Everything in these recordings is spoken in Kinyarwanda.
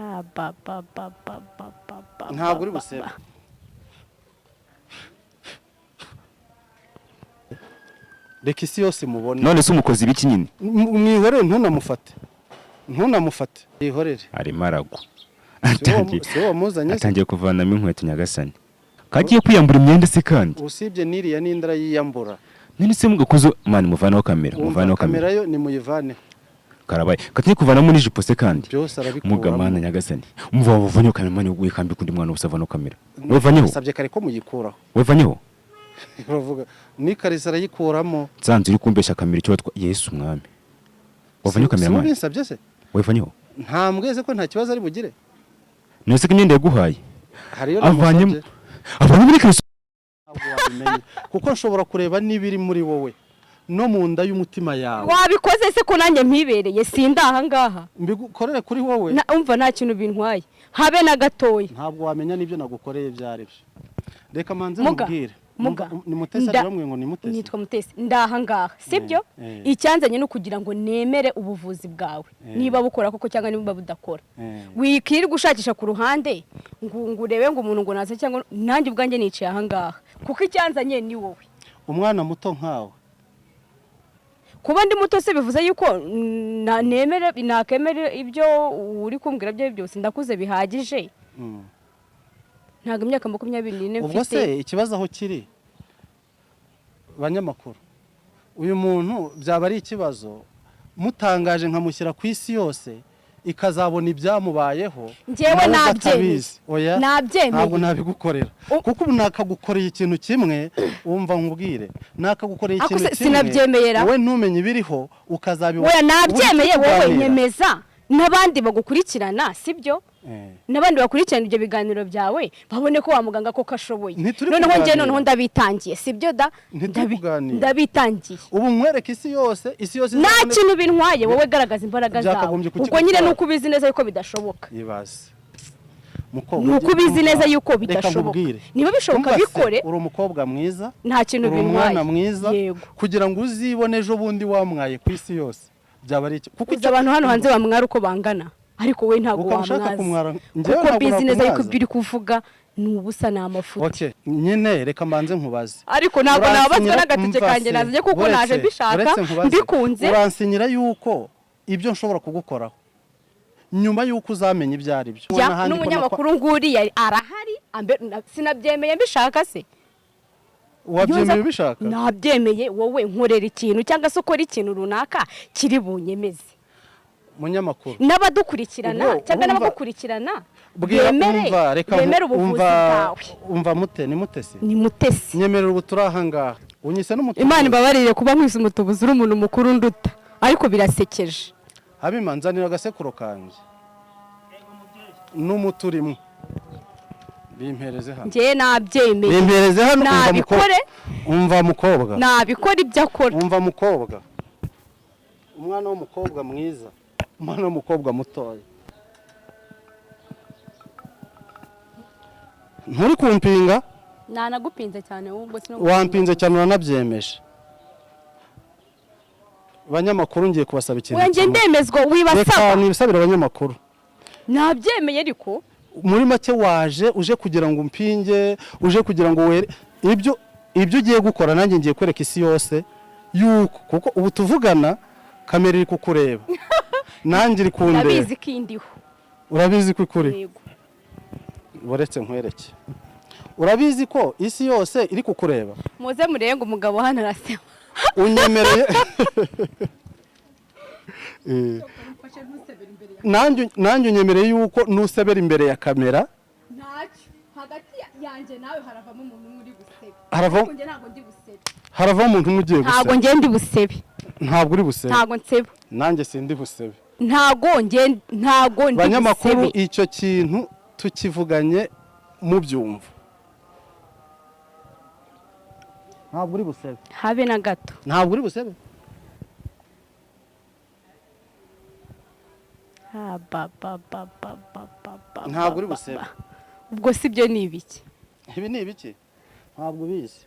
Ah, ba, ba, ba, ba, ba, ba, ba, Ntabwo uri ba, busebe. ba. Reka isi yose imubone. None se umukozi ibiki nyine? Mwihorere, ntunamufate, ntunamufate, yihorere. Arimo aragwa. Si wowe- Atangiye si wowe wamuzanye se? Atangiye kuvanamo inkweto. Nyagasani, kagiye kwiyambura imyenda se kandi? Usibye n'iriya n'indara yiyambura. None se mugakoze mani, muvaneho kamera. Wumva, Muvaneho kamera. Kamera yo nimuyivaneho. Karabaye, kagiye kuvanamo n'ijipo se kandi? Byose arabikuramo. Mugamana nyagasani, umuva wavanyeho kamera mani, wikambika undi mwana ubusa. Vanaho kamera, wevanyeho. Nasabye kare ko muyikuraho. Wevanyeho. Uravuga n'ikariso arayikuramo. Nsanze uri kumbesha kamera icyo watwa Yesu umwami. Wavanyeho kamera Si mani. ubinsabye se? Wevanyeho. Ntambweze ko nta kibazo ari bugire. None se ko imyenda yaguhaye Hariyo avanyemo namusabye. Avanyemo n'ikariso. Ntabwo wabimenya kuko nshobora kureba n'ibiri muri wowe no mu nda y'umutima yawe. Wabikoze se ko nanjye mpibereye, sindi aha ngaha? Mbigukorere kuri wowe. Umva, nta kintu bintwaye habe na gatoya. Ntabwo wamenya n'ibyo nagukoreye ibyo ari byo. Reka manze Muga, nkubwire. muga. Ni Mutesi. Bamwe ngo ni Mutesi. Nitwa Mutesi, ndaha ngaha, sibyo? Eh. Icyanzanye ni ukugira ngo nemere ubuvuzi bwawe, niba bukora koko cyangwa niba budakora. Wikirirwa ushakisha ku ruhande ngo urebe ngo umuntu ngo naze, cyangwa nanjye ubwanjye nicaye aha ngaha kuko icyanzanye ni wowe. Umwana muto nkawe. Kuba ndi muto se bivuze yuko nemere nakemere ibyo uri kumbwira byo byose? Ndakuze bihagije. Ntabwo imyaka 24 Ubwo mfite. se ikibazo aho kiri, banyamakuru, uyu muntu byaba ari ikibazo mutangaje nkamushyira ku isi yose ikazabona ibyamubayeho, Njyewe nawe nabyemeye. atabizi. Oya. Nabyemeye. Ntabwo nabigukorera, kuko ubu nakagukoreye ikintu kimwe. Wumva nkubwire, nakagukoreye Ako ikintu se kimwe, sinabyemeyera. wowe ntumenye ibiriho, ukazabibona. Oya, nabyemeye. Ubu Wowe tuganira. nyemeza n'abandi bagukurikirana, sibyo? Eh. N'abandi bakurikirana ibyo biganiro byawe babone ko wa muganga koko ashoboye. Ntituri Noneho njye kuganira. noneho ndabitangiye, sibyo da? Ntituri kuganira. Ndabitangiye. Ubu nkwereke isi yose, isi yose Nta izabone- kintu bintwaye, wowe garagaza imbaraga zawe. Byakagombye Ubwo nyine kukigutwara. nuko ubizi neza yuko bidashoboka. Ibaze mukobwa, Ni uko ubizi neza yuko Reka bidashoboka. nkubwire. Niba bishoboka, Umva se, bikore. uri umukobwa mwiza, Nta kintu uri bintwaye. umwana mwiza. Yego. Kugira ngo uzibone ejo bundi wamwaye ku isi yose byaba ari iki? Kuko Uzi abantu hano hanze bamwara uko bangana, ariko we ntabwo Ukaba ushaka wamwaza. kumwara, njyewe Kuko ntabwo mbizi neza yuko nakumwaza. ibyo uri kuvuga ni ubusa, ni amafuti. Okay, nyine reka mbanze nkubaze. Ariko ntabwo nabazwa Uransinyira- n'agatike umva kanjye se, nazanye kuko naje mbishaka, uretse nkubaze. mbikunze. Uransinyira yuko ibyo nshobora kugukoraho nyuma yuko uzamenya ibyo ari byo? Ya, N'ahandi ko n'umunyamakuru nguriya arahari, sinabyemeye mbishaka se? Wabyemeye ubishaka? Nabyemeye. Wowe nkorera ikintu cyangwa se ukora ikintu runaka kiri bunyemeze. Munyamakuru. N'abadukurikirana Ubwo cyangwa urumva- n'abagukurikirana Bwira, bemere umva, reka bemere ubuvuzi umva, bwawe. Umva mute, ni Mutesi. Ni Mutesi. Nyemerera, ubu turi aha ngaha, unyise n'umutubuzi. Imana imbabarire kuba nkwise umutubuzi, uri umuntu mukuru nduta, ariko birasekeje. Habima, nzanira agasekuro kanjye n'umuti urimo, bimpereze hano. Njyewe nabyemeye. Bimpereze hano. Umva Nabikore. mukobwa, umva mukobwa. Nabikora ibyo akora. Umva mukobwa, umwana w'umukobwa mwiza, umwana w'umukobwa mutoya, nturi kumpinga? Nanagupinze cyane ahubwo. Wampinze cyane, uranabyemeje. Banyamakuru, ngiye kubasaba ikintu Wenge kimwe. ndemezwa. Reka Wibasaba. nibisabire abanyamakuru. Nabyemeye ariko. Muri make waje uje kugira ngo umpinge, uje kugira ngo were ibyo ugiye gukora. Nanjye ngiye kwereka isi yose yuko, kuko ubu tuvugana kamera iri kukureba, nanjye iri kundeba. Ndabizi ko indiho. Urabizi ko ikuri? Yego. Uretse nkwereke, urabizi ko isi yose iri kukureba? Muze murebe ngo umugabo hano arasema. Unyemereye. Nanjye unyemereye yuko nusebera imbere ya kamera. Ntacyo, hagati yanjye nawe haravamo umuntu umwe uri busebe. Njye ntabwo ndi busebe. Haravamo umuntu umwe ugiye Ntabwo guseba. njye ndi busebe. Ntabwo uri busebe? Ntabwo nseba. Nanjye sindi busebe. Ntabwo njye, ntabwo ndi Banyamakuru, busebe. icyo kintu tukivuganye mubyumva, ntabwo uri busebe? Habe na gato. Ntabwo uri busebe? Ah, ba, ba, ba, ba, ba, ba, ba, Ntabwo uri ba, busebe. ba. Ubwo si byo, ni ibiki? Ibi ni ibiki? Ntabwo ubizi.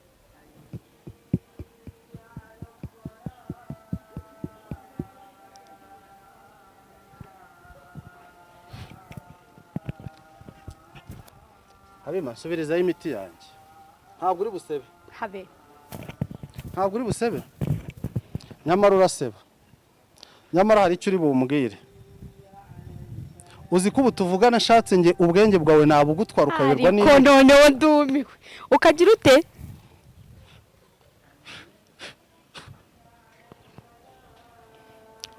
Habima, nsubirizayo imiti yanjye. Ntabwo uri busebe. Habe. Ntabwo uri busebe, nyamara uraseba. Nyamara hari icyo uri bumbwire. Uzi ko ubu tuvugana ashatse nge ubwenge bwawe nabugutwara ukayoberwa Ariko niba noneho ndumiwe, ukagira ute?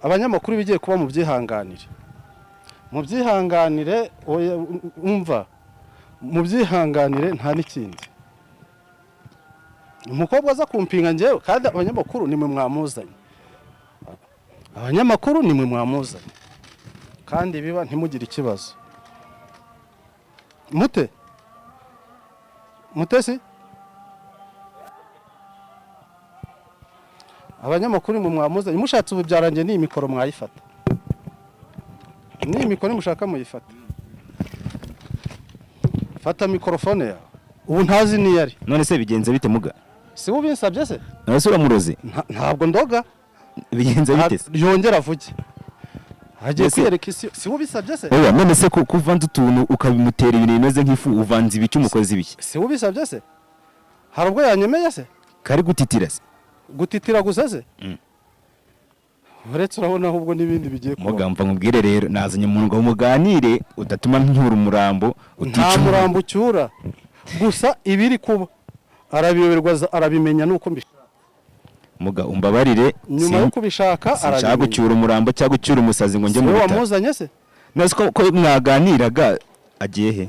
Abanyamakuru bigiye kuba mubyihanganire, mubyihanganire. Oya, umva, mubyihanganire, nta n'ikindi. Umukobwa aza kumpinga njyewe, kandi abanyamakuru nimwe mwamuzanye, abanyamakuru nimwe mwamuzanye, kandi biba ntimugire ikibazo. Mute mutesi, abanyamakuru nimwe mwamuzanye. Mushatse ubu byarangiye, n'iyi mikoro mwayifata, n'iyi mikoro nimushaka muyifata. Fata mikorofone yawe, ubu ntazi niyo ari. None se bigenze bite, muga? Si we ubinsabye se? None se uramuroze? Ntabwo ndoga. Bigenze bite se? Yongera avuge, agiye Mbese- kwiyereka isi. Si we ubisabye se? Oya, none se ko uvanze utuntu ukabimutera ibintu bimeze nk'ifu, uvanze ibiki, umukozi ibiki? Si we ubisabye se? Hari ubwo yanyemeye se? Kari gutitira se? Gutitira gusa se? Uretse urabona ahubwo n'ibindi bigiye kuba. Muga, mva nkubwire rero, nazanye umuntu ngo muganire, udatuma ntura umurambo utica Nta umuntu. murambo ucyura, gusa ibiri kuba arabiyoberwa, arabimenya nuko mbishaka. Muga, umbabarire. Nyuma yo kubishaka Sinshaka arabimenya. gucyura umurambo cyangwa gucyura umusazi ngo njye Si mu we bitaro. wamuzanye se? None se ko mwaganiraga, agiye he?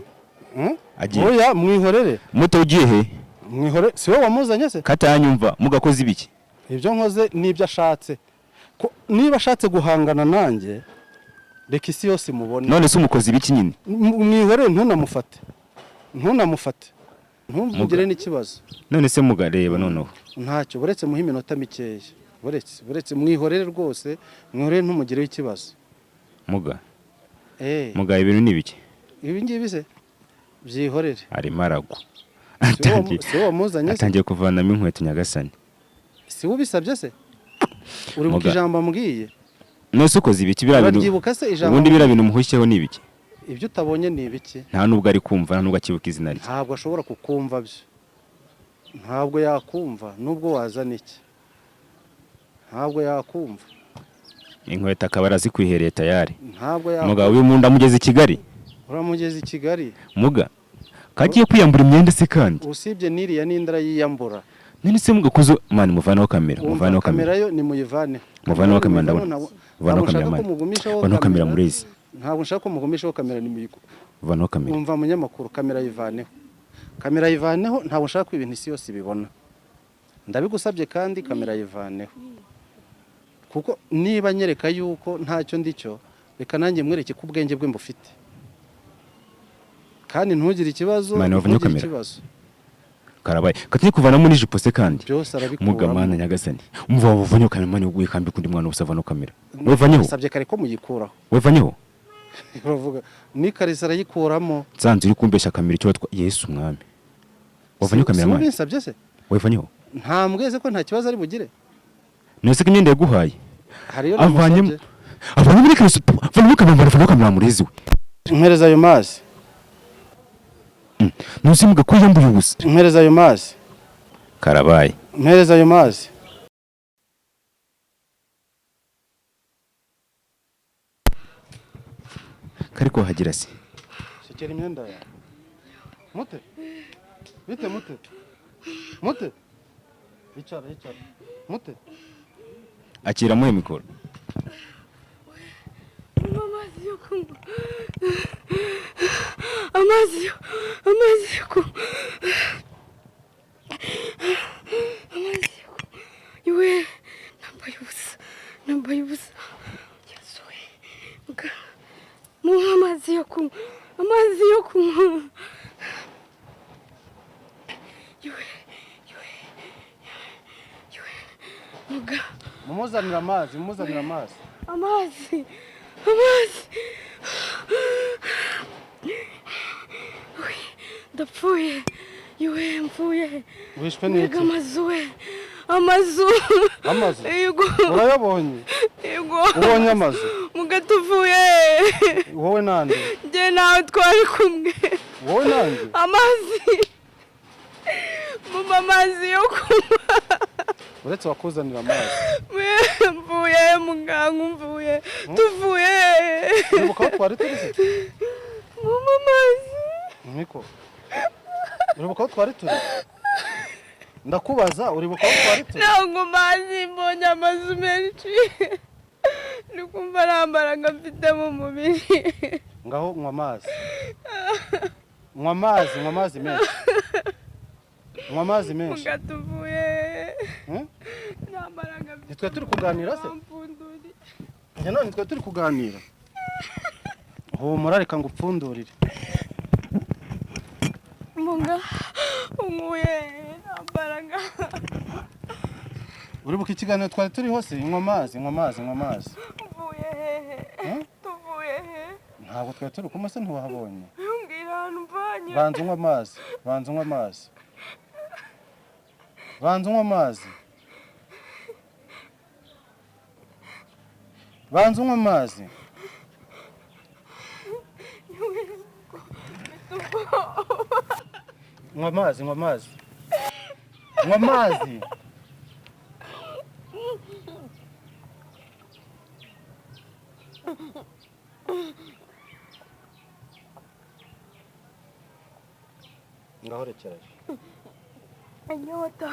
Hmm? Agiye. Oya, mwihorere. Muto, ugiye he? Mwihorere, si we wamuzanye se? Katanyumva, mugakoze ibiki? Ibyo nkoze n'ibyo ashatse. Niba ashatse guhangana nanjye, reka isi yose imubone. None se umukozi ibiki nyine? Mwihorere, ntunamufate, ntunamufate, ntumugire Muga. n'ikibazo. None se muga, reba noneho. Ntacyo, buretse muhe iminota mikeya, buretse, buretse, mwihorere rwose, mwihorere, ntumugireho ikibazo. Muga. Eh. Muga, ibintu ni ibiki? Ibi ngibi se byihorere. Arimo aragwa. Si wowe si wowe wamuzanye se? Atangiye kuvanamo inkweto, nyagasani. Si wowe ubisabye se? Uribuka Muga. ijambo ambwiye? None se ukoze ibiki biriya bintu? Urabyibuka se ijambo? Ubundi biriya bintu muhushyeho ni ibiki? Ibyo utabonye ni ibiki? Nta nubwo ari kumva, nta nubwo akibuka izina rye. Ntabwo ashobora kukumva byo, ntabwo yakumva nubwo wazana iki, ntabwo yakumva. Inkweto akaba arazikwihereye tayari. Ntabwo Muga, yakumva. uyu muntu amugeze i Kigali. Uramugeza i Kigali. Muga, kagiye kwiyambura imyenda se kandi? Usibye n'iriya n'indi arayiyambura. None se muga, kuzo mani, muvaneho kamera. Wumva, Muvaneho kamera. Kamera yo nimuyivaneho. Muvaneho kamera, ndabona. Ntabwo Muvaneho nshaka kamera, ko mani. mugumishaho Muvaneho kamera, murezi. Ntabwo nshaka ko mugumishaho kamera, nimuyiku Muvaneho kamera. Wumva munyamakuru, kamera yivaneho, kamera yivaneho. Ntabwo nshaka ko ibintu isi yose ibibona, ndabigusabye. Kandi kamera yivaneho, kuko niba nyereka yuko ntacyo ndicyo, reka nanjye mwereke ko ubwenge bwe mbufite. Kandi ntugire ikibazo. Mani, wavunye Ntugire kamera. ikibazo. Karabaye, katinye kuvanamo n'ijipo se kandi? Byose Muga, arabikuramo. mana nyagasani, umva, wavanyeho kamera mani, wikambika undi mwana ubusa. Vanaho kamera, wavanyeho. Nasabye kare ko muyikuraho. Wavanyeho. Uravuga n'ikarisa arayikuramo. Nsanze uri kumbesha kamera, icyo watwa Yesu mwami. Wavanyeho kamera, Si mani. ubinsabye se? Wavanyeho. Ntambweze ko nta kibazo ari bugire. None se ko imyenda yaguhaye Hariyo avanyemo? namusabye. Avanye muri kariso, vanamo kamera, vanamo kamera, murezi we. Mpereza ayo mazi. None se muga, ko yambuye ubusa? Mpereza ayo mazi. Karabaye. Mpereza ayo mazi. Kari kuhagira se? Shekera imyenda yawe. Mute bite, mute, mute, icara, icara mute. Akira, muhe mikoro. Amazi yo kunywa, amazi yo kunywa, amazi yo kunywa. Iwe, nambaye ubusa, nambaye ubusa. Yesu we! Muga, muhe amazi yo kunywa, amazi yo kunywa. Iwe, iwe, iwe, muga. Mumuzanire amazi, mumuzanire amazi. Amazi, amazi. Uy, ndapfuye, iwe, mpfuye. Wishwe Mbega n'iki? amazu we, amazu. Amazu? Yego. Urayabonye? Yego. Ubonye amazu? Muga, tuvuye. Wowe nande? Njye nawe twari kumwe. Wowe nanjye. Amazi, mumpa amazi yo kunywa. Uretse wakuzanira amazi. Mvuye, muganga, mvuye, tuvuye. Uribuka aho twari turi se? Mumpa amazi. Niko, uribuka aho twari turi? Ndakubaza, uribuka aho twari turi? Ntabwo mazi, mbonye amazu menshi, ndi kumva nta mbaraga mfite mu mubiri. Ngaho nywa amazi, nywa amazi, nywa amazi menshi, nywa amazi menshi. Muga, tuvuye. Hmm? Nta mbaraga mfite. Ntitwe turi kuganira se? Wampfunduriye. Njye none twe turi kuganira. Humura, reka ngupfundurire. Muga, unkuye, nta mbaraga. Uribuka ikiganiro twari turiho se? Nywa amazi, nywa amazi, nywa amazi. Tuvuye hehe? Hmm? Tuvuye he? Ntabwo twari turi kumwe se? Ntiwahabonye? Mbwira ahantu mvanye. Banza unywa amazi, banza unywa amazi, banza unywa amazi, banza unywa amazi. Nywa amazi, nywa amazi, nywa amazi. Ngaho rekeraje. Inyota.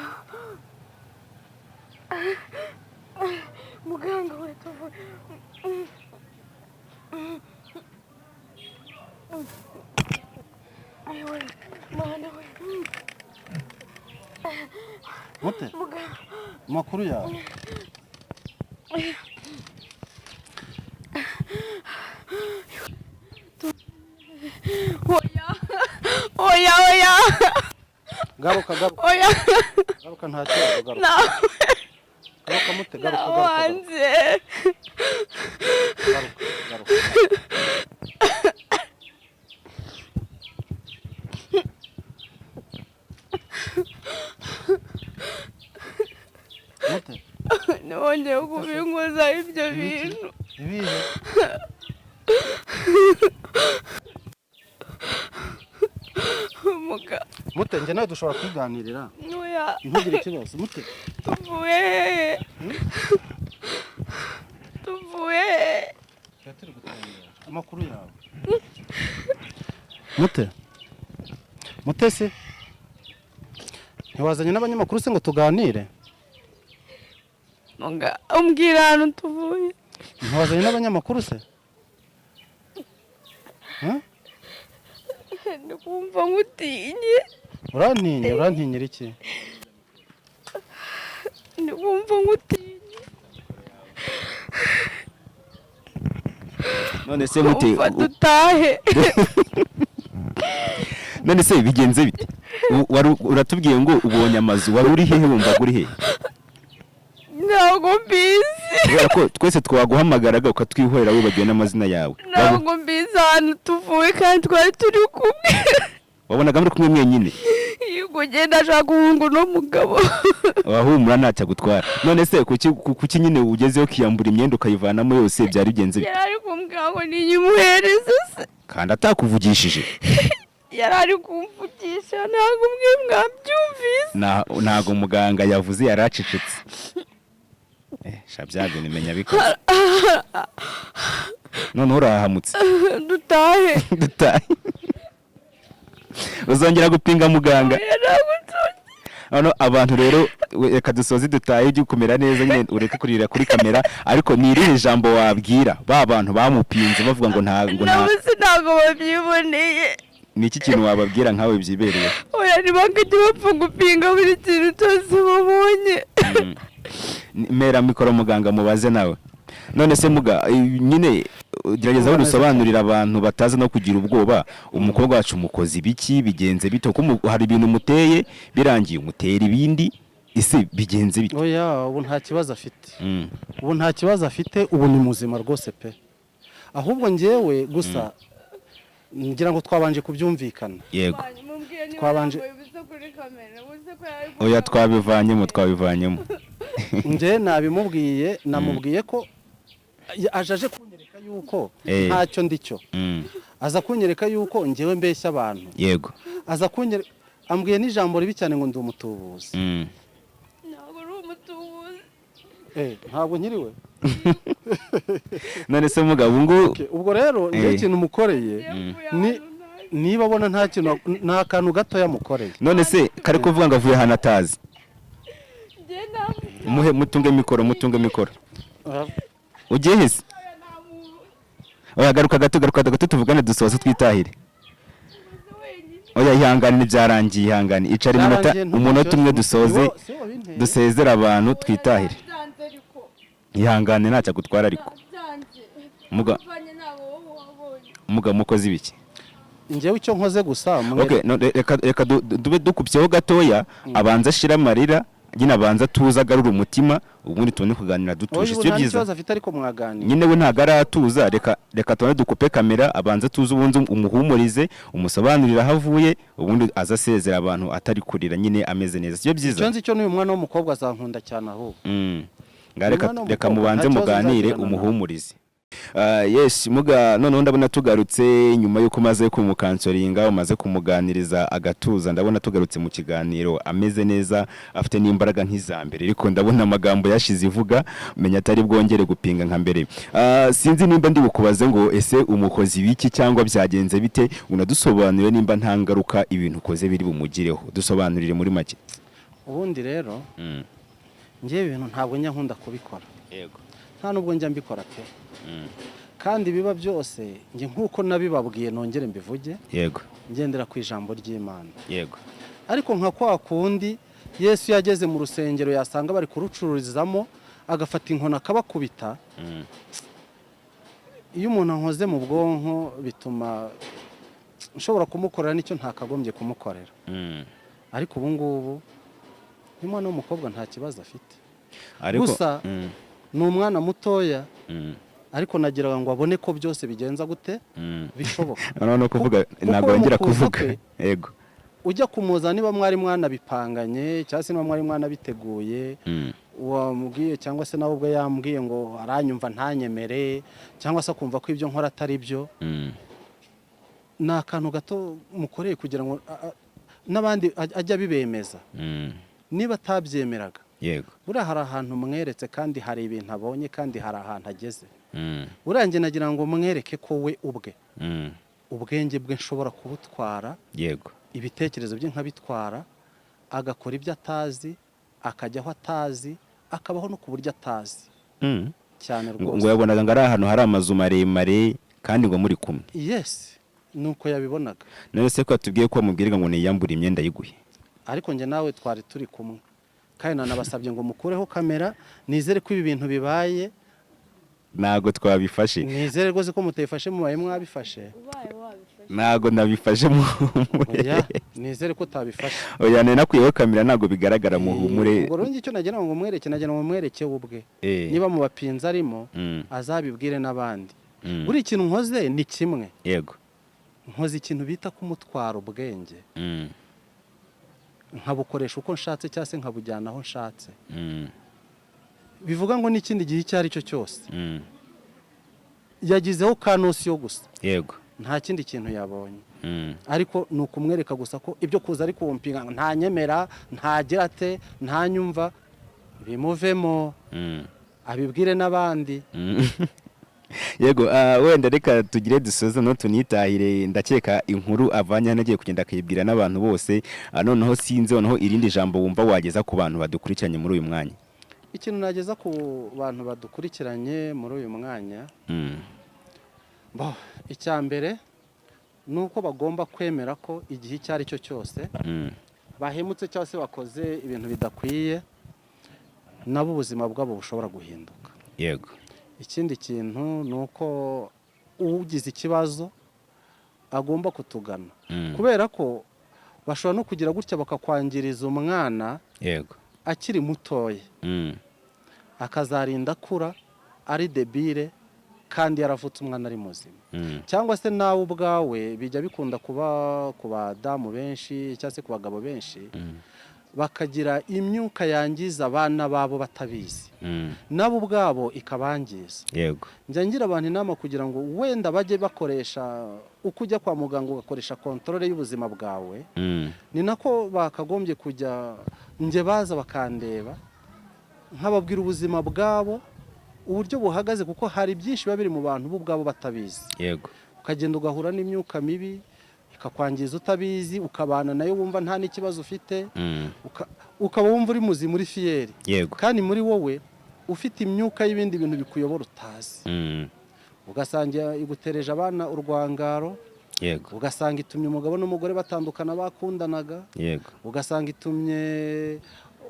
Muganga we, tuvuye. Ayiwe, Mana we! Mute. Muganga. Amakuru yawe? Oya, oya, oya! Garuka, garuka. Oya. Garuka, nta kibazo, garuka. Nawe. Garuka mute, garuka, garuka, garuka. Nawanze. Garuka, garuka. Mute. Nongeye kubinkoza ibyo bintu. Ibihe? Muga. Mute, njye nawe dushobora kwiganirira. Oya. Ntugire ikibazo, mute. Tuvuye hehe? Tuvuye hehe? Tuba turi gutembera. Amakuru yawe, mute? Mutesi, ntiwazanye n'abanyamakuru se ngo tuganire? Muga, umbwira ahantu tuvuye. Ntiwazanye n'abanyamakuru se? Huh? Ndi kumva ngutinye. Urantinya? Urantinyira iki? Ndi kumva ngutinye. None se mute? Umva, dutahe. None se bigenze bite? Wari uratubwiye ngo ubonye amazu, wari uri hehe? Wumvaga uri hehe? Ntabwo mbizi. Kubera ko twese twaguhamagaraga ukatwihorera, wibagiwe n'amazina yawe. Ntabwo mbizi ahantu tuvuye kandi twari turi kumwe. Wabonaga muri kumwe mwenyine? Yego, ugenda ashaka guhunga uno mugabo. Wahumura, ntacyo agutwara. None se kuki nyine ugezeho ukiyambura imyenda ukayivanamo yose? Byari bigenze bite? Yari ari kumbwira ngo niyimuhereze se. Kandi atakuvugishije? Yari ari kumvugisha, ntabwo mwe mwabyumvise. Ntago muganga yavuze, yaracecetse. Sha, bya bintu menya bikoze, noneho urahahamutse. Dutahe. Dutahe. Uzongera gupinga muganga? Oya, ntabwo nzongera. Hano abantu rero, reka dusoze dutahe, ujye kumera neza nyine, ureke kurira kuri kamera. Ariko ni irihe jambo wabwira ba bantu bamupinze bavuga ngo nta Nabo se ntabwo babyiboneye? Ni iki kintu wababwira nkawe byibereye? Oya, ntibakajya bapfa gupinga buri kintu cyose babonye. Mera mikoro muganga mubaze nawe. None se muga, nyine gerageza aho dusobanurira abantu bataza no kugira ubwoba. Umukobwa wacu umukozi ibiki? Bigenze bite? Kuko hari ibintu umuteye, birangiye umutera ibindi. Ese bigenze bite? Oya, ubu nta kibazo afite. Ubu nta kibazo afite, ubu ni muzima rwose pe. Ahubwo njyewe gusa ngira ngo twabanje kubyumvikana. Yego. Oya. Oya, twabivanyemo, twabivanyemo. Njye nabimubwiye, namubwiye ko aje kunyereka yuko ntacyo ndicyo. Aza kunyereka yuko njyewe mbeshya abantu. Aza kunyereka, ambwiye n'ijambo ribi cyane ngo ndi umutubuzi. Ntabwo uri umutubuzi. Ntabwo nkiriwe. None se mugabo, ubu ngubu Okay, ubwo rero njyewe ikintu mukoreye ni niba abona nta kintu, nta kantu gatoya mukoreye. None se kari kuvuga ngo avuye ahantu atazi? Muhe, mutunge mikoro, mutunge mikoro. Ugiye hese? Oya, garuka gato, garuka gato, tuvugane, dusoze twitahire. Oya, ihangane, ntibyarangiye, ihangane, icara iminota Byarangiye, ntugire umunota umwe ikibazo. dusoze, Si wowe wabinteye. dusezere abantu twitahire. Ihangane, ntacyo agutwara, ariko muga muga mukoze ibiki? Njyewe icyo nkoze gusa Okay, no, reka dube dukubyeho gatoya, abanza ashira amarira nyine, abanza atuze, agarura umutima, ubundi tubone kuganira dutuje. Oya, ubu Sibyo nta byiza? n'ikibazo afite, ariko mwaganira. Nyine we ntabwo aratuza. Reka tubone dukupe kamera, abanza atuze, ubundi umuhumurize, umusobanurire aho avuye, ubundi aza asezera abantu atari kurira nyine, ameze neza. Sibyo byiza? Icyo nzi cyo n'uyu mwana w'umukobwa azankunda cyane ahubwo. Nga reka Umwana reka w'umukobwa, mubanze nta kibazo muganire, nzagirana nawe. umuhumurize. Yes muga, noneho ndabona tugarutse nyuma y'uko umaze kumukansoringa, umaze kumuganiriza agatuza. Ndabona tugarutse mu kiganiro ameze neza, afite n'imbaraga nk'iza mbere, ariko ndabona amagambo yashize ivuga, menya atari bwongere gupinga nka mbere. Sinzi nimba ndi bukubaze ngo ese umukozi w'iki cyangwa byagenze bite, unadusobanurire nimba nta ngaruka ibintu ukoze biri bumugireho. Dusobanurire muri make. Ubundi rero njyewe ibintu ntabwo njya nkunda kubikora. Nta nubwo njya mbikora pe. Kandi biba byose njye nk'uko nabibabwiye, nongere mbivuge, ngendera ku ijambo ry'Imana. Ariko nka kwa kundi Yesu yageze mu rusengero, yasanga bari kurucururizamo, agafata inkoni akabakubita. Iyo umuntu ankoze mu bwonko, bituma nshobora kumukorera n'icyo ntakagombye kumukorera. Ariko ubu ngubu umwana w'umukobwa nta kibazo afite. Ariko Gusa ni umwana mutoya, ariko nagiraga ngo abone ko byose bigenza gute, bishoboka. Noneho no kuvuga Kuko ntabwo yongera mu kuza kuvuga. kwe, ujya kumuza, niba mwari mwanabipanganye cyangwa se niba mwari mwanabiteguye, wamubwiye cyangwa se nawe ubwe yambwiye ngo aranyumva ntanyemere, cyangwa se akumva ko ibyo nkora atari byo, ni akantu gato mukoreye kugira ngo n'abandi ajye abibemeza niba atabyemeraga. Buriya hari ahantu mweretse, kandi hari ibintu abonye, kandi hari ahantu ageze. Buriya njye nagira ngo mwereke ko we ubwe ubwenge bwe nshobora kubutwara, ibitekerezo bye nkabitwara, agakora ibyo atazi, akajya aho atazi, akabaho no ku buryo atazi cyane Ngo rwose. yabonaga ngo ari ahantu hari amazu maremare, kandi ngo muri kumwe. Yes, ni uko yabibonaga. None se ko yatubwiye ko wamubwiraga ngo niyambure imyenda yiguhe? Ariko njye nawe twari turi kumwe, kandi nanabasabye ngo mukureho kamera. Nizere ko ibi bintu bibaye. Ntabwo twabifashe. Nizere rwose ko mutayifashe, mubaye mwabifashe. Ubaye wabifashe. Ntabwo nabifashe, muhumure. Oya, nizere ko utabifashe. Oya, nari nakwiyeho kamera, ntabwo bigaragara, muhumure. Ubwo rero njye icyo nagira ngo mwereke, nagira ngo mwereke we ubwe, niba mu bapinzi arimo, azabibwire n'abandi. Buri kintu nkoze ni kimwe. Nkoze ikintu bita kumutwara ubwenge, nkabukoresha uko nshatse cyangwa se nkabujyana aho nshatse. Bivuga ngo n'ikindi gihe icyo ari cyo cyose yagizeho ka notion gusa, nta kindi kintu yabonye. Ariko ni ukumwereka gusa ko ibyo kuza ari kumpinga, ntanyemera, ntagira ate, ntanyumva, bimuvemo, abibwire n'abandi. Yego, wenda reka tugire dusoze no tunitahire. Ndakeka inkuru avanye hano agiye kugenda akayibwira n'abantu bose. Noneho sinzi, noneho irindi jambo wumva wageza ku bantu badukurikiranye muri uyu mwanya? Ikintu nageza ku bantu badukurikiranye muri uyu mwanya, bo, icya mbere ni uko bagomba kwemera ko igihe icyo ari cyo cyose bahemutse cyangwa se bakoze ibintu bidakwiye, nabo ubuzima bwabo bushobora guhinduka. Ikindi kintu ni uko ugize ikibazo agomba kutugana, kubera ko bashobora no kugira gutya bakakwangiriza umwana akiri mutoya, akazarinda akura ari débile kandi yaravutse umwana ari muzima. Cyangwa se nawe ubwawe bijya bikunda kuba ku badamu benshi cyangwa se ku bagabo benshi. Bakagira imyuka yangiza abana babo batabizi, nabo ubwabo ikabangiza. Njya ngira abantu inama kugira ngo wenda bajye bakoresha uko ujya kwa muganga ugakoresha contrôle y'ubuzima bwawe, ni nako bakagombye kujya njye baza bakandeba, nkababwira ubuzima bwabo uburyo buhagaze, kuko hari byinshi biba biri mu bantu bo ubwabo batabizi. Ukagenda ugahura n'imyuka mibi ikakwangiza utabizi, ukabana nayo wumva nta n'ikibazo ufite, ukaba wumva uri muzima, uri fier, kandi muri wowe ufite imyuka y'ibindi bintu bikuyobora utazi. Ugasanga igutereje abana urwangaro, ugasanga itumye umugabo n'umugore batandukana bakundanaga, ugasanga itumye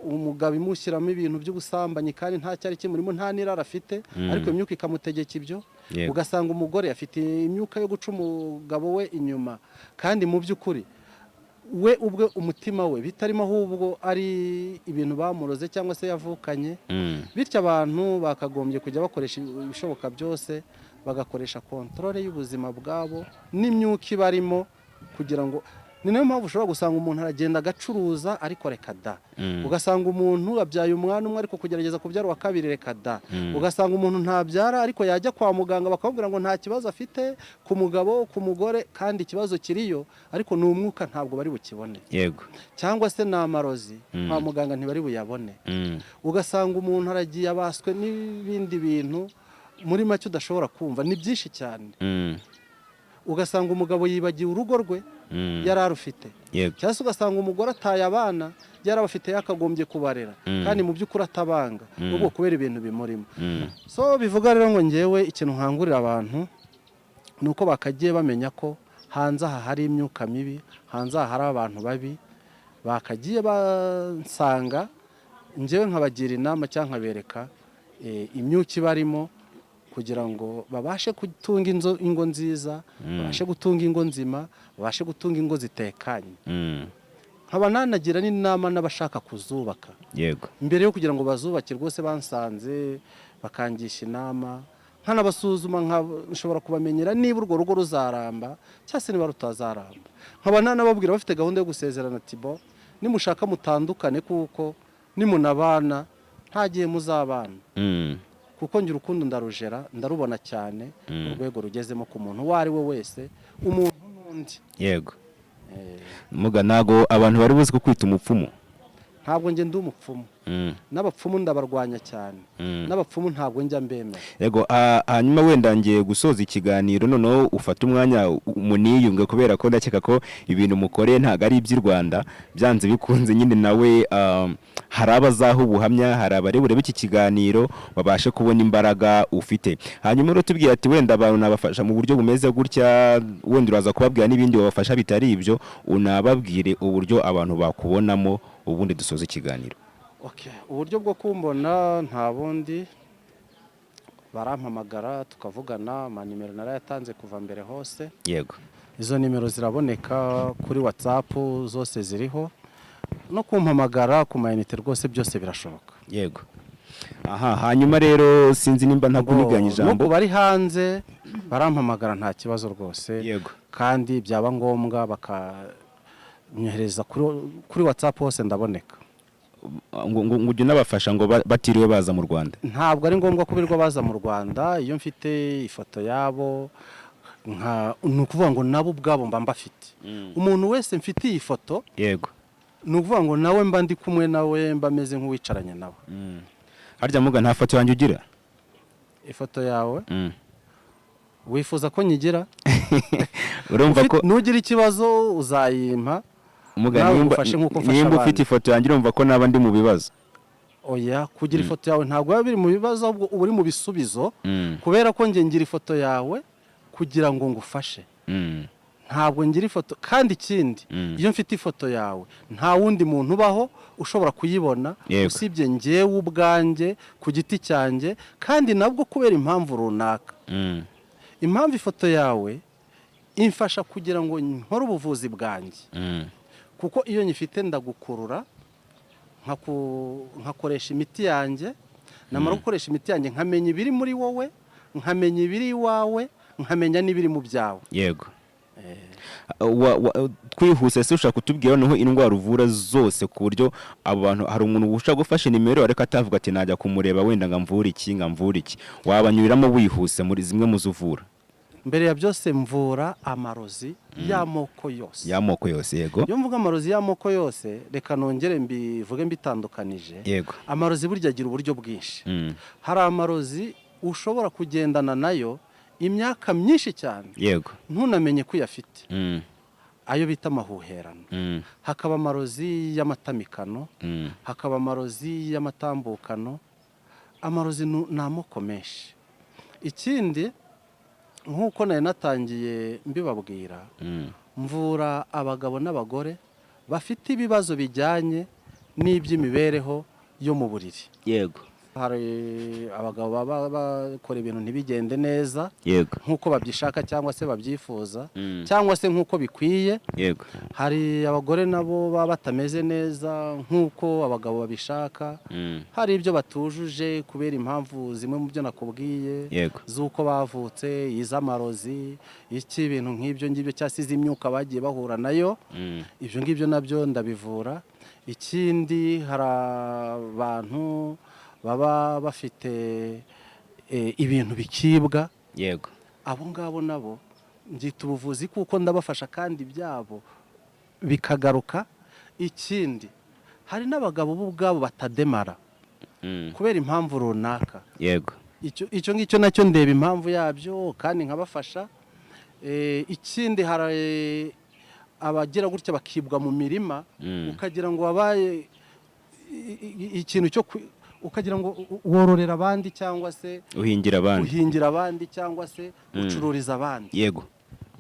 umugabo imushyiramo ibintu by'ubusambanyi kandi nta cyari kimurimo, nta n'irara afite, ariko imyuka ikamutegeka ibyo. Ugasanga umugore afite imyuka yo guca umugabo we inyuma, kandi mu by'ukuri we ubwe umutima we bitarimo, ahubwo ari ibintu bamuroze cyangwa se yavukanye. Bityo abantu bakagombye kujya bakoresha ibishoboka byose, bagakoresha contrôle y'ubuzima bwabo n'imyuka ibarimo, kugira ngo ni nayo mpamvu ushobora gusanga umuntu aragenda agacuruza, ariko reka da. Ugasanga umuntu abyaye umwana umwe, ariko kugerageza kubyara uwa kabiri, reka da. Ugasanga umuntu ntabyara, ariko yajya kwa muganga bakamubwira ngo nta kibazo afite ku mugabo, ku mugore, kandi ikibazo kiriyo, ariko ni umwuka, ntabwo bari bukibone, cyangwa se ni amarozi, kwa muganga ntibari buyabone. Ugasanga umuntu aragiye abaswe n'ibindi bintu, muri make udashobora kumva, ni byinshi cyane. Ugasanga umugabo yibagiwe urugo rwe yari arufite, cyangwa se ugasanga umugore ataye abana yari abafite, yakagombye kubarera, kandi mu by'ukuri atabanga, ubwo kubera ibintu bimurimo. So bivuga rero ngo ngewe ikintu nkangurira abantu ni uko bakagiye bamenya ko hanze aha hari imyuka mibi, hanze aha hari abantu babi, bakagiye bansanga ngewe nkabagira inama cyangwa nkabereka imyuka ibarimo, kugira ngo babashe gutunga ingo nziza, babashe gutunga ingo nzima, babashe gutunga ingo zitekanye. Nkaba nanagira n'inama n'abashaka kuzubaka, mbere yo kugira ngo bazubake rwose bansanze bakangisha inama, nkanabasuzuma, nshobora kubamenyera niba urwo rugo ruzaramba cyangwa se niba rutazaramba. Nkaba nanababwira bafite gahunda yo gusezerana tibo nimushaka mutandukane, kuko nimunabana nta gihe muzabana, kuko njye urukundo ndarujera, ndarubona cyane, urwego rugezemo ku muntu uwo ari we wese, umuntu n'undi. Muga, ntago abantu bari buzi ko kwita umupfumu. Ntabwo njye ndi umupfumu. N'abapfumu ndabarwanya cyane. N'abapfumu ntabwo njya mbemera. Yego, hanyuma wenda ngiye gusoza ikiganiro, noneho ufate umwanya muniyunge, kubera ko ndakeka ko ibintu mukoreye ntabwo ari iby'i Rwanda. Byanze bikunze nyine nawe hari abazaha ubuhamya, hari abari burebe iki kiganiro babashe kubona imbaraga ufite. Hanyuma rero tubwira ati wenda abantu nabafasha mu buryo bumeze gutya, wenda uraza kubabwira n'ibindi babafasha bitari ibyo, unababwire uburyo abantu bakubonamo, ubundi dusoze ikiganiro. Okay. Uburyo bwo kumbona nta bundi, barampamagara tukavugana, amanimero narayatanze kuva mbere hose. Izo nimero ziraboneka kuri WhatsApp, zose ziriho, no kumpamagara ku mayinite rwose byose birashoboka. Yego, aha hanyuma rero sinzi nimba ntakuniganya No ijambo. ku bari hanze barampamagara, nta kibazo rwose. Kandi byaba ngombwa bakanyohereza kuri WhatsApp, hose ndaboneka. Ngo ujye unabafasha ngo batiriwe baza mu Rwanda? Ntabwo ari ngombwa ko birirwa baza mu Rwanda. Iyo mfite ifoto yabo, nka ni ukuvuga ngo nabo ubwabo mba mbafite. Umuntu wese mfite iyi foto, ni ukuvuga ngo nawe mba ndi kumwe nawe, mba meze nk'uwicaranye nawe. Harya muga, nta foto yanjye ugira? Ifoto yawe wifuza ko nyigira? Urumva ko Nugira ikibazo uzayimpa. Muga, Nawe nimba ngufashe nk'uko mfasha nimba ufite abandi. ifoto yanjye, urumva ko naba ndi mu bibazo. Oya, kugira ifoto yawe ntabwo biba biri mu bibazo, ahubwo uba uri mu bisubizo, kubera ko njye ngira ifoto yawe kugira ngo ngufashe. Ntabwo ngira ifoto kandi ikindi, iyo mfite ifoto yawe nta wundi muntu ubaho ushobora kuyibona usibye njyewe ubwanjye ku giti cyanjye, kandi nabwo kubera impamvu runaka. Impamvu ifoto yawe imfasha kugira ngo nkore ubuvuzi bwanjye, kuko iyo nyifite ndagukurura, nkakoresha imiti yanjye, namara gukoresha imiti yanjye nkamenya ibiri muri wowe, nkamenya ibiri iwawe, nkamenya n'ibiri mu byawe. Twihuse se ushaka kutubwira noneho indwara uvura zose, ku buryo abo bantu, hari umuntu ushaka gufasha nimero ariko atavuga ati najya kumureba wenda ngo amvure iki, ngo amvure iki, wabanyuriramo wihuse muri zimwe mu zo uvura? Mbere ya byose, mvura amarozi y'amoko yose. Y'amoko yose, yego. Iyo mvuga amarozi y'amoko yose, reka nongere mbivuge mbitandukanije. Amarozi burya agira uburyo bwinshi. Hari amarozi ushobora kugendana nayo imyaka myinshi cyane, ntunamenye ko uyafite, ayo bita amahuherano. Hakaba amarozi y'amatamikano, hakaba amarozi y'amatambukano. Amarozi ni amoko menshi. Ikindi, nk'uko nari natangiye mbibabwira, mvura abagabo n'abagore bafite ibibazo bijyanye n'iby'imibereho yo mu buriri. Hari abagabo baba bakora ibintu ntibigende neza nk'uko babyishaka cyangwa se babyifuza cyangwa se nk'uko bikwiye. Hari abagore nabo baba batameze neza nk'uko abagabo babishaka. Hari ibyo batujuje kubera impamvu zimwe mu byo nakubwiye z'uko bavutse, iz'amarozi, iki, ibintu nk'ibyo ngibyo, cyangwa se iz'imyuka bagiye bahura nayo. Ibyo ngibyo nabyo ndabivura. Ikindi, hari abantu baba bafite ibintu bikibwa. Abo ngabo nabo mbyita ubuvuzi kuko ndabafasha kandi ibyabo bikagaruka. Ikindi, hari n'abagabo bo ubwabo batademara kubera impamvu runaka. Icyo ngicyo nacyo ndeba impamvu yabyo kandi nkabafasha. Ikindi, hari abagira gutya bakibwa mu mirima, ukagira ngo wabaye ikintu cyo ukagira ngo wororera abandi cyangwa se uhingira abandi. Uhingira abandi cyangwa se ucururiza abandi.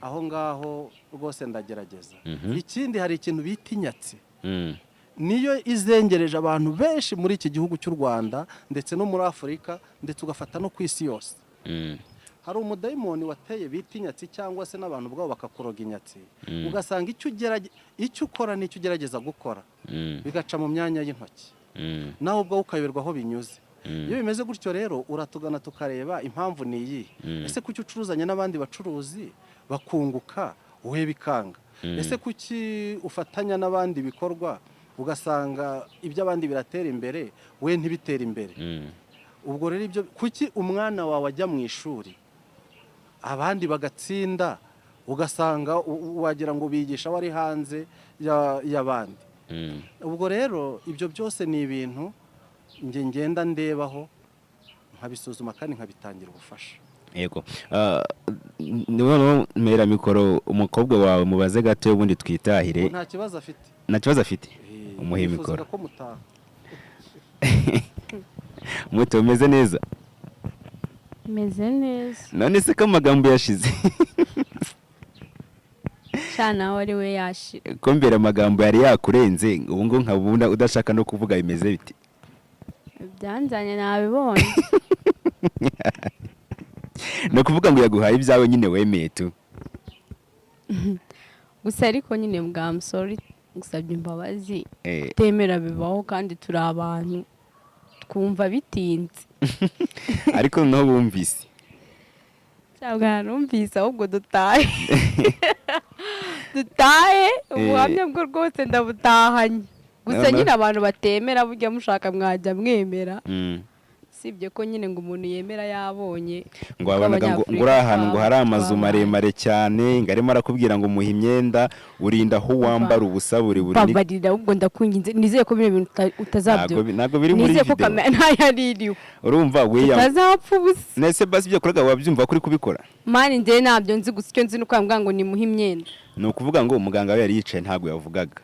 Aho ngaho rwose ndagerageza. Ikindi, hari ikintu bita inyatsi. Niyo izengereje abantu benshi muri iki gihugu cy'u Rwanda, ndetse no muri Afurika, ndetse ugafata no ku isi yose. Hari umudayimoni wateye bita inyatsi, cyangwa se n'abantu ubwabo bakakuroga inyatsi, ugasanga icyo ukora n'icyo ugerageza gukora bigaca mu myanya y'intoki, nawe ubwawe ukayoberwa aho binyuze. Iyo bimeze gutyo rero, uratugana tukareba impamvu ni iyihe. Ese kuki ucuruzanya n'abandi bacuruzi bakunguka, wowe bikanga? Ese kuki ufatanya n'abandi bikorwa, ugasanga iby'abandi biratera imbere, we ntibitere imbere? Ubwo rero ibyo, kuki umwana wawe ajya mu ishuri abandi bagatsinda, ugasanga wagira ngo bigisha wari hanze y'abandi? Ubwo rero ibyo byose ni ibintu njye ngenda ndebaho, nkabisuzuma kandi nkabitangira ubufasha. Yego. Noneho mpera mikoro umukobwa wawe, mubaze gato, ubundi twitahire. Ubu nta kibazo afite. Nta kibazo afite. Umuhe Nifuzaga mikoro. ko mutaha. Muto, umeze neza? Meze neza. None se ko amagambo yashize? Sha, nawe ari we yashira. Ko mbere amagambo yari yakurenze, ubu ngo nkabona udashaka no kuvuga, bimeze biti? Ibyanzanye nabibonye. Ni ukuvuga ngo yaguhaye ibyawe nyine, wemeye tu. Gusa ariko nyine bwa musore, gusabye imbabazi. Kutemera bibaho kandi turi abantu, twumva bitinze. Ariko noneho bumvise. Cyangwa numvise, ahubwo dutahe, dutahe. Ubuhamya bwo rwose ndabutahanye gusa. Nyine abantu batemera, burya mushaka mwajya mwemera. Usibye ko nyine ngo umuntu yemera yabonye. Ngo wabonaga ngo uri ahantu ngo hari amazu maremare cyane, ngo arimo arakubwira ngo muhe imyenda, urinda aho wambara ubusa buri buri Babarira ahubwo, ndakwinginze, nizeye ko bino bintu utazabyo Ntabwo biri muri nizeye ko video. kamera ntayo ari iriho. Urumva wiya Utazapfa ubusa. Nese basi ibyo yakoraga wabyumva ko uri kubikora? Man, njyewe ntabyo nzi, gusa icyo nzi ni uko yambwira ngo nimuhe imyenda. Ni ukuvuga ngo umuganga we yari yicaye, ntabwo yavugaga,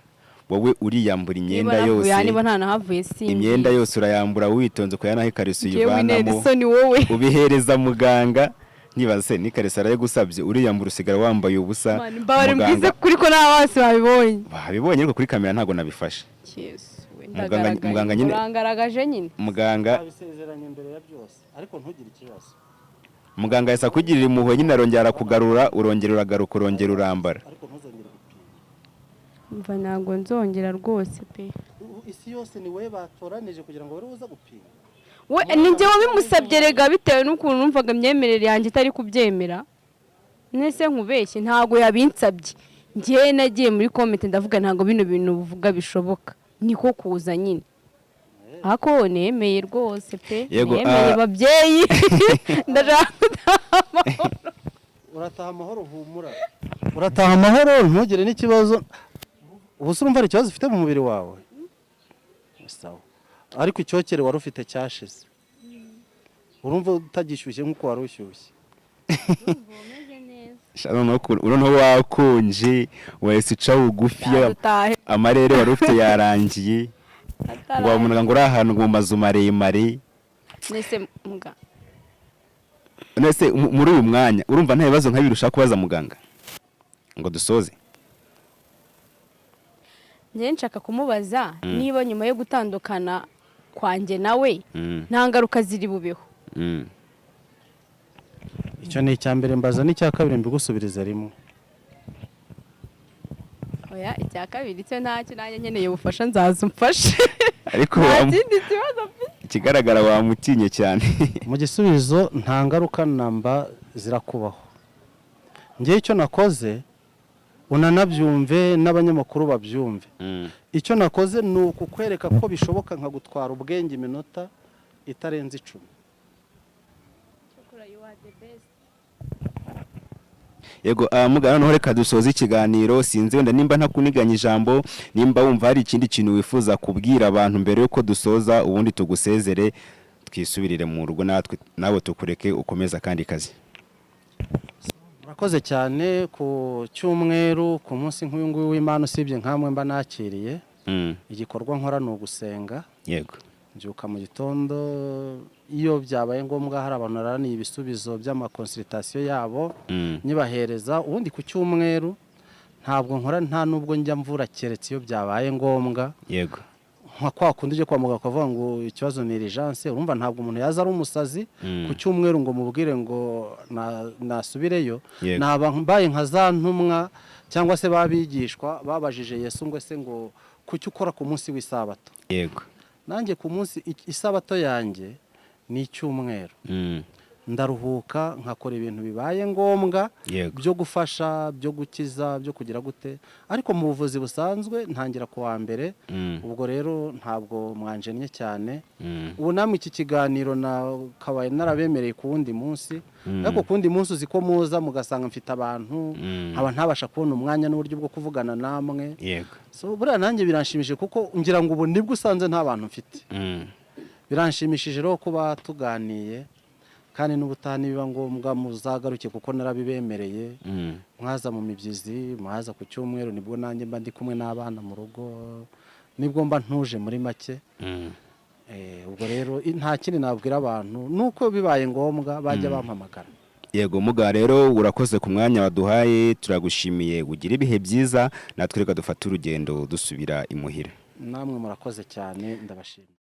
wowe uriyambura imyenda Niba navuye yose. aha, niba ntanahavuye simbi. Imyenda yose urayambura witonze, ukaya naho ikariso Njyewe uyivanamo, intera isoni wowe. ubihereza muganga. Nkibaza se n'ikariso arayigusabye, uriyambura usigara wambaye ubusa. Man, mbabare. Muganga- Mbwize kuri ko nta bose babibonye. Babibonye, ariko kuri kamera ntabwo nabifashe. Yesu we, Muganga- muganga nyine- Urangaragaje nyine. Muganga Babisezeranye mbere ya byose, ariko ntugire ikibazo. Muganga yahise akugirira impuhwe nyine, arongera arakugarura, urongera uragaruka, urongera urambara. Ariko ntuzongere gupima. Mva, ntabwo nzongera rwose pe. Ubu isi yose ni wowe batoranije kugira ngo bari uza gupima. We ni njye wabimusabye rega, bitewe n'ukuntu numvaga imyemerere yanjye itari kubyemera. Nese nkubeshye, ntabwo yabinsabye. Njyewe nagiye muri comment ndavuga, ntabwo bino bintu uvuga bishoboka. Niko kuza nyine, ariko nemeye rwose pe. Yego, nemeye. Babyeyi, ndashaka gutaha amahoro. Urataha amahoro, humura, urataha amahoro, ntugire n'ikibazo. Ubu se urumva hari ikibazo ufite mu mubiri wawe? Sawa, ariko icyokere wari ufite cyashize, urumva utagishyushye nk'uko wari ushyushye? Sha, noneho wakonje, wahise uca bugufi. Dutahe. Amarere wari ufite yarangiye, ngo wabonaga ngo uri ahantu mu mazu maremare. Nese muga. Nese muri uyu mwanya urumva nta bibazo nka bibiri ushaka kubaza muganga ngo dusoze? Njyewe nshaka kumubaza niba nyuma yo gutandukana kwanjye nawe nta ngaruka ziri bubeho. Icyo ni icya mbere mbaza, n'icya kabiri mbigusubirize rimwe. Oya, icya kabiri cyo ntacyo, nanjye nkeneye ubufasha nzaza umfashe. Ariko nta kindi kibazo mfite. Ikigaragara wamutinye cyane. Mu gisubizo, nta ngaruka namba zirakubaho. Ngewe icyo nakoze, unanabyumve n'abanyamakuru babyumve, icyo nakoze ni ukukwereka ko bishoboka, nkagutwara ubwenge iminota itarenze 10. Cyokora you are the best. Yego, muganga, noneho reka dusoze ikiganiro. Sinzi wenda nimba ntakuniganya ijambo, nimba wumva hari ikindi kintu wifuza kubwira abantu mbere yuko dusoza, ubundi tugusezere twisubirire mu rugo, natwe nawe tukureke ukomeze akandi kazi. Murakoze cyane. Ku cyumweru, ku munsi nk'uyu nguyu w'Imana, usibye nkamwe mba nakiriye, igikorwa nkora ni ugusenga. Mbyuka mu gitondo, iyo byabaye ngombwa hari abantu naraniye ibisubizo by'ama consultation yabo, nyibahereza. Ubundi ku cyumweru ntabwo nkora, nta nubwo njya mvura, keretse iyo byabaye ngombwa, nka kwa kundi ujya kwa muganga ukavuga ngo ikibazo ni urgence. Urumva ntabwo umuntu yaza ari umusazi ku cyumweru ngo mubwire ngo nasubireyo. Naba mbaye nka za ntumwa cyangwa se babigishwa babajije Yesu ngo: "Ese ngo kuki ukora ku munsi w'isabato?" Nanjye ku munsi isabato yanjye ni icyumweru. Ndaruhuka, nkakora ibintu bibaye ngombwa byo gufasha, byo gukiza, byo kugira gute, ariko mu buvuzi busanzwe ntangira ku wa mbere. Ubwo rero ntabwo mwanjennye cyane. Ubu namwe iki kiganiro nakabaye narabemereye ku wundi munsi, ariko ku wundi munsi uzi ko muza mugasanga mfite abantu, nkaba ntabasha kubona umwanya n'uburyo bwo kuvugana namwe. So buriya nanjye biranshimishije, kuko ngira ngo ubu nibwo usanze nta bantu mfite. Biranshimishije rero kuba tuganiye, kandi n'ubutaha nibiba ngombwa muzagaruke, kuko narabibemereye. Mwaza mu mibyizi, mwaza ku cyumweru, nibwo nanjye mba ndi kumwe n'abana mu rugo, nibwo mba ntuje muri make. Ubwo rero nta kindi nabwira abantu, nuko bibaye ngombwa bajya bampamagara. Yego muga, rero urakoze ku mwanya waduhaye, turagushimiye, ugira ibihe byiza. Natwe reka dufate urugendo dusubira imuhira. Namwe murakoze cyane, ndabashimiye.